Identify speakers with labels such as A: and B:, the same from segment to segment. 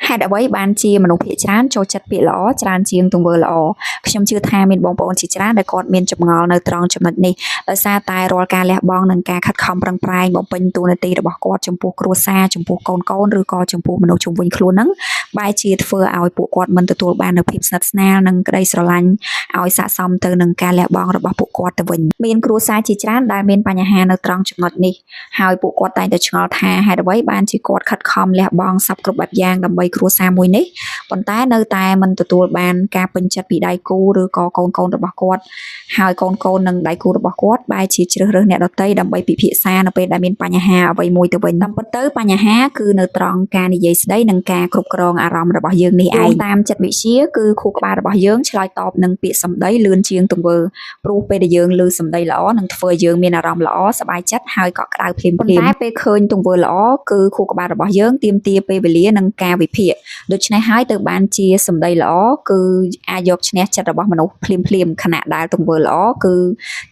A: ហេតុអ្វីបានជាមនុស្សភាគច្រើនចូលចិត្តពាក្យល្អច្រើនជាងទង្វើល្អខ្ញុំជឿថាមានបងប្អូនជាច្រើនដែលគាត់មានចម្ងល់នៅត្រង់ចំណុចនេះដោយសារតែរាល់ការលះបង់និងការខិតខំប្រឹងប្រែងបំពេញតួនាទីរបស់គាត់ចំពោះគ្រួសារចំពោះកូនៗឬក៏ចំពោះមនុស្សជុំវិញខ្លួនហ្នឹងបែរជាធ្វើឲ្យពួកគាត់មិនទទួលបាននូវភាពស្និទ្ធស្នាលនិងក្តីស្រឡាញ់ឲ្យស័ក្តិសមទៅនឹងការលះបង់របស់ពួកគាត់ទៅវិញមានគ្រួសារជាច្រើនដែលមានបញ្ហានៅត្រង់ចំណុចនេះ ហើយពួកគាត់តែងតែឆ្ងល់ថាហេតុអ្វីបានជាគាត់ខិតខំលះបង់សព្វគ្រប់បែបយ៉ាងដើម្បីគ្រួសារមួយនេះប៉ុន្តែនៅតែមិនទទួលបានការពេញចិត្តពីដៃគូឬក៏កូនៗរបស់គាត់ហើយកូនៗនិងដៃគូរបស់គាត់បែរជាជ្រើសរើសអ្នកដទៃដើម្បីពិភាក្សានៅពេលដែលមានបញ្ហាអ្វីមួយទៅវិញតាមពិតទៅបញ្ហាគឺនៅត្រង់ការនិយាយស្ដីនិងការគ្រប់គ្រងអារម្មណ៍របស់យើងនេះឯងតាមចិត្តវិទ្យាគឺខួរក្បាលរបស់យើងឆ្លើយតបនឹងពាក្យសម្ដីលឿនជាងទង្វើ ព្រោះពេលដែលយើងឮសម្ដីល្អនឹងធ្វើឲ្យយើងមានអារម្មណ៍ល្អសប្បាយចិត្តហើយកក់ក្ដៅភ្លាមៗប៉ុន្តែពេលឃើញទង្វើល្អគឺខួរក្បាលរបស់យើងទាមទារពេលវេលានិងការវិភាគដូច្នេះហើយទៅបានជាសម្ដីល្អគឺអាចយកឈ្នះចិត្តរបស់មនុស្សភ្លាមៗខណៈដែលទង្វើល្អគឺ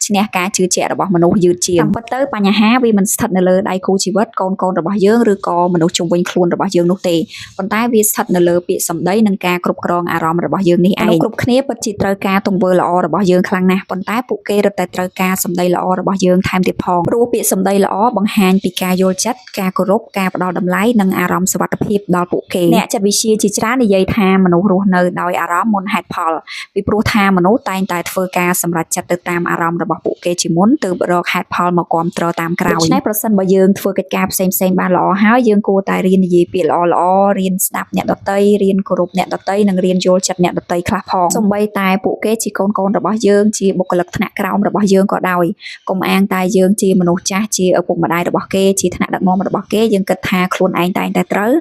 A: ឈ្នះការជឿជាក់របស់មនុស្សយឺតជាងតាមពិតទៅបញ្ហាវាមិនស្ថិតនៅលើដៃគូជីវិតកូនៗរបស់យើងឬក៏មនុស្សជុំវិញខ្លួនរបស់យើងនោះទេប៉ុន្តែវាស្ថិតនៅលើពាក្យសម្ដីនិងការគ្រប់គ្រងអារម្មណ៍របស់យើងនេះឯងគ្រប់គ្នាពិតជាត្រូវការទង្វើល្អរបស់យើងខ្លាំងណាស់ប៉ុន្តែពួកគេរឹតតែត្រូវការសម្ដីល្អរបស់យើងថែមទៀតផងព្រោះពាក្យសម្ដីល្អបង្ហាញពីការយល់ចិត្តការគោរពការផ្ដល់តម្លៃនិងអារម្មណ៍សុវត្ថិភាពដល់ពួកគេអ្នកចិត្តវិទ្យាជាច្រើននិយាយថាមនុស្សរស់នៅដោយអារម្មណ៍មុនហេតុផលពីព្រោះថាមនុស្សតែងតែធ្វើការសម្រេចចិត្តទៅតាមអារម្មណ៍របស់ពួកគេជាមុនទើបរកហេតុផលមកគាំទ្រតាមក្រោយដូច្នេះប្រសិនបើយើងធ្វើកិច្ចការផ្សេងៗបានល្អហើយយើងគួរតែរៀននិយាយពាក្យល្អៗរៀនស្ដាប់អ្នកដទៃរៀនគោរពអ្នកដទៃនិងរៀនយល់ចិត្តអ្នកដទៃខ្លះផងសូម្បីតែពួកគេជាកូនៗរបស់យើងជាបុគ្គលិកថ្នាក់ក្រោមរបស់យើងក៏ដោយកុំអាងតែយើងជាមនុស្សចាស់ជាឪពុកម្ដាយរបស់គេជាថ្នាក់ដឹកនាំរបស់គេយើងគិតថាខ្លួនឯងតែងតែត្រូវ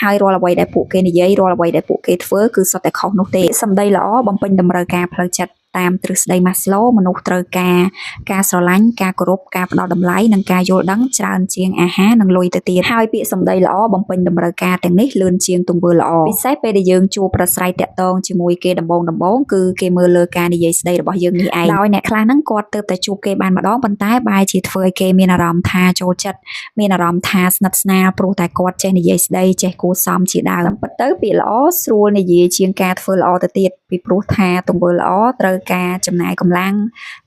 A: ហើយរាល់អ្វីដែលពួកគេនិយាយរាល់អ្វីដែលពួកគេធ្វើគឺសុទ្ធតែខុសនោះទេសម្ដីល្អបំពេញតម្រូវការផ្លូវចិត្តតាមទ្រឹស្ដីម៉ាស្លូមនុស្សត្រូវការការស្រឡាញ់ការគោរពការផ្ដល់តម្លៃនិងការយល់ដឹងច្រើនជាងអាហារនិងលុយទៅទៀតហើយពាក្យសម្ដីល្អបំពេញតម្រូវការទាំងនេះលឿនជាងទង្វើល្អពិសេសពេលដែលយើងជួបប្រស្រ័យតាក់ទងជាមួយគេដំបូងដំបូងគឺគេមើលលើការនិយាយស្ដីរបស់យើងនេះឯងដោយអ្នកខ្លះហ្នឹងគាត់ទើបតែជួបគេបានម្ដងប៉ុន្តែបែរជាធ្វើឲ្យគេមានអារម្មណ៍ថាចូលចិត្តមានអារម្មណ៍ថាស្និទ្ធស្នាលព្រោះតែគាត់ចេះនិយាយស្ដីចេះគួរសមជាដើមតាមពិតទៅពាក្យល្អស្រួលនិយាយជាងការធ្វើល្អទៅទៀតពីព្រោះថាទង្វើល្អត្រូវការចំណាយកម្លាំង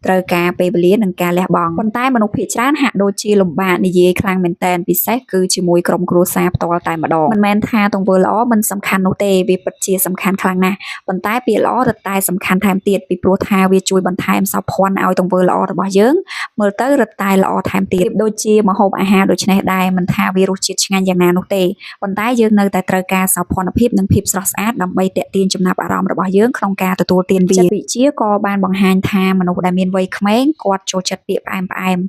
A: ត្រូវការពេលវេលានិងការលះបង់ប៉ុន្តែមនុស្សភាគច្រើនហាក់ដូចជាលំបាកនិយាយខ្លាំងមែនទែនពិសេសគឺជាមួយក្រុមគ្រួសារផ្ទាល់តែម្ដងមិនមែនថាទង្វើល្អមិនសំខាន់នោះទេវាពិតជាសំខាន់ខ្លាំងណាស់ប៉ុន្តែពាក្យល្អរឹតតែសំខាន់ថែមទៀតពីព្រោះថាវាជួយបន្ថែមសោភ័ណ្ឌឲ្យទង្វើល្អរបស់យើងមើលទៅរឹតតែល្អថែមទៀតដូចជាម្ហូបអាហារដូចនេះដែរមិនថាវារសជាតិឆ្ងាញ់យ៉ាងណានោះទេប៉ុន្តែយើងនៅតែត្រូវការសោភ័ណភាពនិងភាពស្រស់ស្អាតដើម្បីទាក់ទាញចំណាប់អារម្មណ៍របស់យើងក្នុងការទទួលទានវាចិត្តវិទ្យាក៏បានបង្ហាញថាមនុស្សដែលមានវ័យក្មេងគាត់ចូលចិត្តពាក្យផ្អែមផ្អែម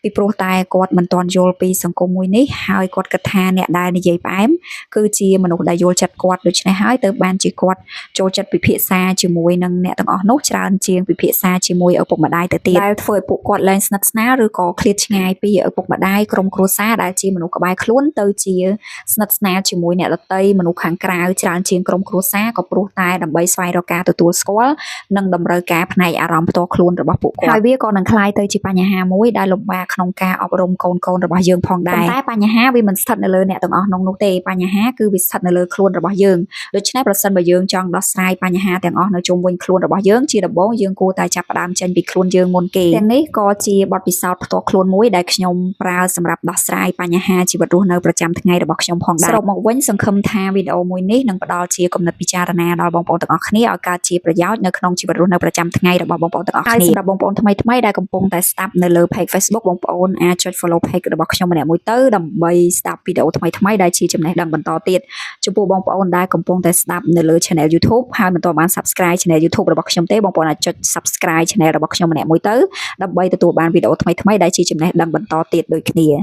A: ពីព្រោះតែគាត់មិនទាន់យល់ពីសង្គមមួយនេះហើយគាត់គិតថាអ្នកដែលនិយាយផ្អែមគឺជាមនុស្សដែលយល់ចិត្តគាត់ដូច្នេះហើយទៅបានជាគាត់ចូលចិត្តពិភាក្សាជាមួយនឹងអ្នកទាំងអស់នោះច្រើនជាងពិភាក្សាជាមួយឪពុកម្ដាយទៅទៀតដែលធ្វើឲ្យពួកគាត់លែងស្និទ្ធស្នាលឬក៏ឃ្លាតឆ្ងាយពីឪពុកម្ដាយក្រុមគ្រួសារដែលជាមនុស្សក្បែរខ្លួនទៅជាស្និទ្ធស្នាលជាមួយអ្នកដទៃមនុស្សខាងក្រៅច្រើនជាងក្រុមគ្រួសារក៏ព្រោះតែដើម្បីស្វែងរកការទទួលស្គាល់និងតម្រូវការផ្នែកអារម្មណ៍ផ្ទាល់ខ្លួនរបស់ពួកគាត់ហើយវាក៏នឹងក្លាយទៅជាបញ្ហាមួយដែលលំបាកក្នុងការអប់រំកូនៗរបស់យើងផងដែរប៉ុន្តែបញ្ហាវាមិនស្ថិតនៅលើអ្នកទាំងអស់នោះទេបញ្ហាគឺវាស្ថិតនៅលើខ្លួនរបស់យើងដូច្នេះប្រសិនបើយើងចង់ដោះស្រាយបញ្ហាទាំងអស់នៅជុំវិញខ្លួនរបស់យើងជាដំបូងយើងគួរតែចាប់ផ្ដើមចេញពីខ្លួនយើងមុនគេទាំងនេះក៏ជាបទពិសោធន៍ផ្ទាល់ខ្លួនមួយដែលខ្ញុំប្រើសម្រាប់ដោះស្រាយបញ្ហាជីវិតរស់នៅប្រចាំថ្ងៃរបស់ខ្ញុំផងដែរសរុបមកវិញសង្ឃឹមថាវីដេអូមួយនេះនឹងផ្ដល់ជាគំនិតពិចារណាដល់បងប្អូនទាំងអស់គ្នាឲ្យកើតជាប្រយោជន៍នៅក្នុងជីវិតរស់នៅប្រចាំថ្ងៃរបស់បងប្អូនទាំងអស់គ្នាហើយសម្រាប់បងប្អូនថ្មីៗដែលកំពុងតែស្ដាប់នៅលើ page Facebook បងប្អូនអាចចុច follow page របស់ខ្ញុំម្នាក់មួយទៅដើម្បីស្ដាប់វីដេអូថ្មីៗដែលជាចំណេះដឹងបន្តទៀតចំពោះបងប្អូនដែលកំពុងតែស្ដាប់នៅលើ channel YouTube ហើយមិនទាន់បាន subscribe channel YouTube របស់ខ្ញុំទេបងប្អូនអាចចុច subscribe channel របស់ខ្ញុំម្នាក់មួយទៅដើម្បីទទួលបានវីដេអូថ្មីៗដែលជាចំណេះដឹងបន្តទៀតដូចគ្នា។